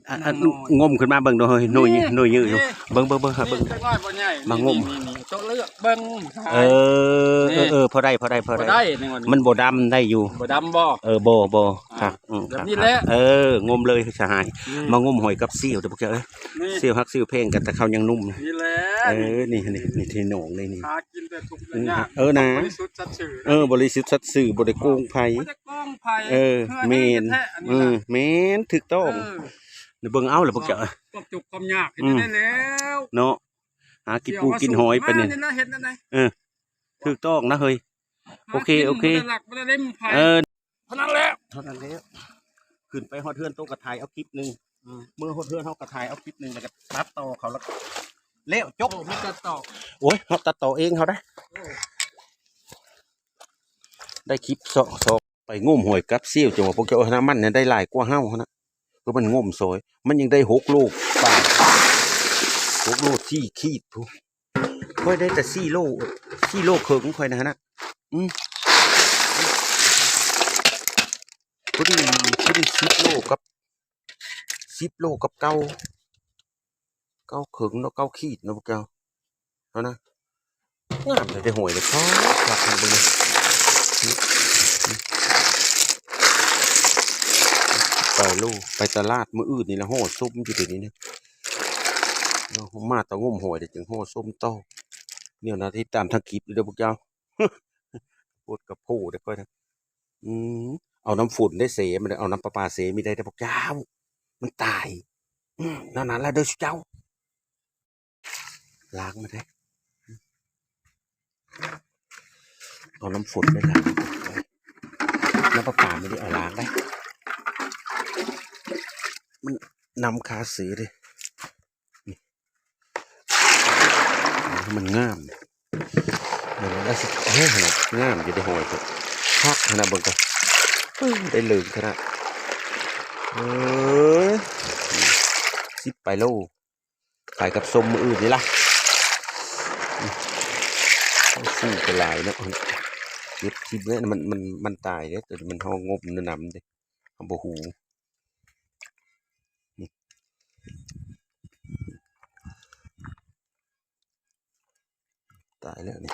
ອັນ ອັນ ງົມຂຶ້ນມາເບິ່ງດູເຮີ້ຍ ໜ່ວຍ ໜ່ວຍຍືດຢູ່. ເບິ່ງ ເບິ່ງ ເບິ່ງ ເບິ່ງ ເບິ່ງ ມາງົມ ນີ້ ນີ້ ໂຕະເລືອກເບິ່ງ. ເອີ ເອີ ພໍໄດ້ ພໍໄດ້ ພໍໄດ້ ມັນບໍ່ດຳ ໄດ້ຢູ່. ບໍ່ດຳບໍ່? ເອີ ບໍ່ ບໍ່ ຄັກ ແບບນີ້ແຫຼະ. ເອີ ງົມເລີຍສະຫາຍ. ມາງົມຫອຍກັບສ່ຽວເດີພວກເຈົ້າເອີຍ. ສ່ຽວຮັກສ່ຽວແພງກັນ ແຕ່ເຂົາຍັງໜຸ່ມ. ນີ້ແຫຼະ ເອີ ນີ້ ນີ້ ນີ້ທີ່ໜອງນີ້ ນີ້ ຫາກິນແຕ່ທຸກຍາກ. ເອີ ນະ ບໍລິສຸດສັດຊື່ ເອີ ບໍລິສຸດສັດຊື່ ບໍ່ໄດ້ໂກງໃຜ. ບໍ່ໄດ້ໂກງໃຜ. ເອີ ແມ່ນ ເອີ ແມ່ນ ຖືກຕ້ອງ. ເບິ່ງເອົາລະພວກເຈົ້າ ຄວາມທຸກຄວາມຍາກ ເຮັດໄດ້ແລ້ວເນາະ. ຫາກິນປູກິນຫອຍໄປນີ້ ເອີ ຖືກຕ້ອງນະເຮີ້ຍ. ໂອເຄ ໂອເຄ ເອີ ເທົ່ານັ້ນແຫຼະ ເທົ່ານັ້ນແຫຼະ. ຂຶ້ນໄປຮອດເຮືອນໂຕກະຖ່າຍເອົາຄລິບໜຶ່ງ ເມືອຮອດເຮືອນເຮົາກະຖ່າຍເອົາຄລິບໜຶ່ງ ແລ້ວກະຕັດຕໍ່ເຂົາ ແລ້ວກະແລ້ວ ຈົບ. ໂອ້ຍ ເຮົາຕັດຕໍ່ເອງເຮົາໄດ໋. ໄດ້ຄລິບເຊາະ ເຊາະ ໄປງົມຫອຍກັບສ່ຽວ ຈັ່ງວ່າພວກເຈົ້າເອີຍ ນະ ມັນໄດ້ຫຼາຍກວ່າເຮົາຫັ້ນນະ. ເພາະມັນງົມຊອຍ ມັນຍັງໄດ້ຫົກໂລປາຍ ຫົກໂລສີ່ຂີດພຸ້ນ. ຂ້ອຍໄດ້ແຕ່ສີ່ໂລ ສີ່ໂລເຄິ່ງຂ້ອຍນະຫັ້ນນະ. ອື ພໍດີ ພໍດີສິບໂລກັບ ສິບໂລກັບເກົ້າ ເກົ້າເຄິ່ງເນາະ ເກົ້າຂີດເນາະພວກເຈົ້າ. ເອົານະ ງາມເລີຍ ໄດ້ຫອຍເລີຍ. ຄັກ ຄັກ ເບິ່ງເດີ ໄປໂລ ໄປຕະຫຼາດມື້ອື່ນນີ້ລະ ຫໍ່ສົ້ມຢູ່ດຽວນີ້ນະ. ມາແຕ່ງົມຫອຍ ດຽວຈຶ່ງຫໍ່ສົ້ມຕໍ່. ແນວນັ້ນ ຕິດຕາມທາງຄລິບເດີພວກເຈົ້າ. ໂພດກະໂພດເດີຂ້ອຍນະ. ອື ເອົານ້ຳຝົນໄດ້ເສ ມັນເອົານ້ຳປະປາເສ ມີໄດ້ເດີພວກເຈົ້າ ມັນຕາຍ. ອື ນັ້ນລະເດີຊຸເຈົ້າ ລ້າງມັນເດ້ ເອົານ້ຳຝົນໄດ້ລ້າງ ນ້ຳປະປາມັນໄດ້ເອົາລ້າງໄດ້ ມັນນ້ຳຄາເສເດ້. ນີ້ ມັນງາມ ເບິ່ງລະຊິ ໂອ້ ຫັ້ນນະ ງາມຢູ່ເດ້ ຫອຍເພິ່ນ ຄັກຫັ້ນນະ. ເບິ່ງກ່ອນ ເອີ ໄດ້ເລີງຂະໜາດ ເອີຍ ສິບປາຍໂລ ຂາຍກັບສົ້ມມື້ອື່ນນີ້ລະ. ຊື້ໄປຫຼາຍເນາະ ເກັບຖິ້ມເດ້ ມັນ ມັນ ມັນຕາຍເດ້ ໂຕນີ້ມັນຮ້ອງງົບນຳເດ້ ເຮົາບໍ່ຮູ້. ນີ້ ຕາຍແລ້ວນີ້.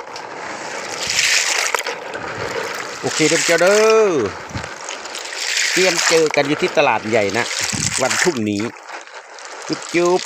ໂອເຄເດີເຈົ້າເດີ ຕຽມເຈີກັນຢູ່ທີ່ຕະຫຼາດໃຫຍ່ນະ ວັນພລຸ່ງນີ້. ຈຸບ